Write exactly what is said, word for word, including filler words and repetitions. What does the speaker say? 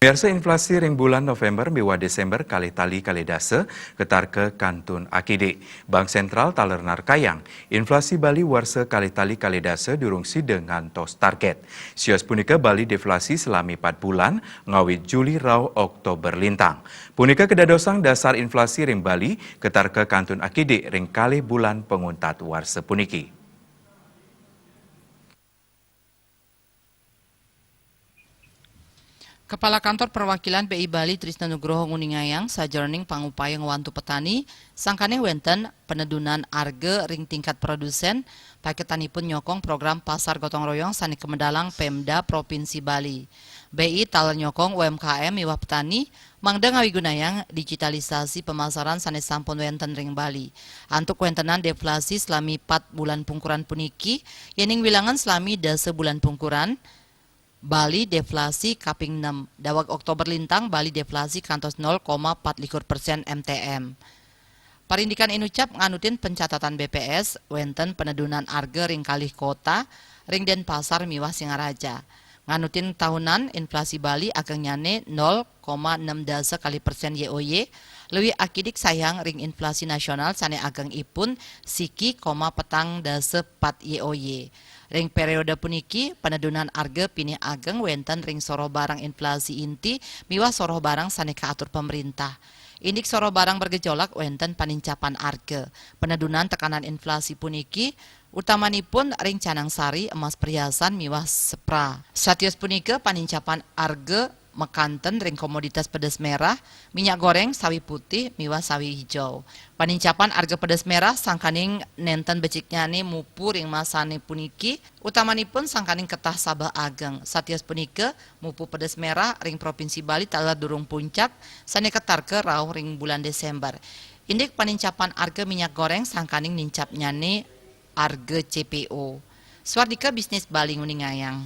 Biasa inflasi ring bulan November miwah Desember kalih tali kalih dasa ketarka kantun akidik. Bank Sentral taler narkayang inflasi Bali warsa kalih tali kalih dasa durung sida ngantos target. Sios punika Bali deflasi salami pat bulan ngawit Juli rauh Oktober lintang. Punika kadadosang dasar inflasi ring Bali ketarka kantun akidik ring kalih bulan panguntat warsa puniki. Kepala Kantor Perwakilan B I Bali Trisna Nugroho nguningayang sajeroning pangupaya ngwantu petani, sangkaning wenten penedunan arga ring tingkat produsen, paiketanipun nyokong program Pasar Gotong Royong sane kamedalang Pemda Provinsi Bali. B I taler nyokong U M K M miwah petani, mangda ngawigunayang digitalisasi pemasaran sane sampun wenten ring Bali. Antuk wentenan deflasi salami pat bulan pungkuran puniki, yening wilangan salami dasa bulan pungkuran, Bali deflasi kaping enam, daweg Oktober lintang Bali deflasi kantos nol koma pat likur persen M T M. Parindikan inucap nganutin pencatatan B P S, wenten penedunan arga ring kalih kota, ring Denpasar miwah Singaraja. Nganutin tahunan, inflasi Bali agengnyane nol koma enam dasa kalih persen Y O Y, luwih akidik sayang ring inflasi nasional sane agengipun siki koma petang dasa pat Y O Y. Ring periode puniki, penedunan arga pinih ageng wenten ring soroh barang inflasi inti miwah soroh barang sane kaatur pemerintah. Indik soroh barang bergejolak wenten panincapan arga. Penedunan tekanan inflasi puniki utamanipun ring canang sari, emas perhiasan, miwah sepra. Satios punika panincapan arga makanten ring komoditas pedes merah, minyak goreng, sawi putih, miwah sawi hijau. Panincapan arga pedes merah sangkaning nenten beciknyane mupu ring masane puniki, utamanipun sangkaning ketah sabeh ageng. Satios punika, mupu pedes merah ring Provinsi Bali taler durung puncak, sane ketarka rauh ring bulan Desember. Indik panincapan arga minyak goreng sangkaning nincapnyane arga C P O. Swardika Bisnis Bali nguningayang.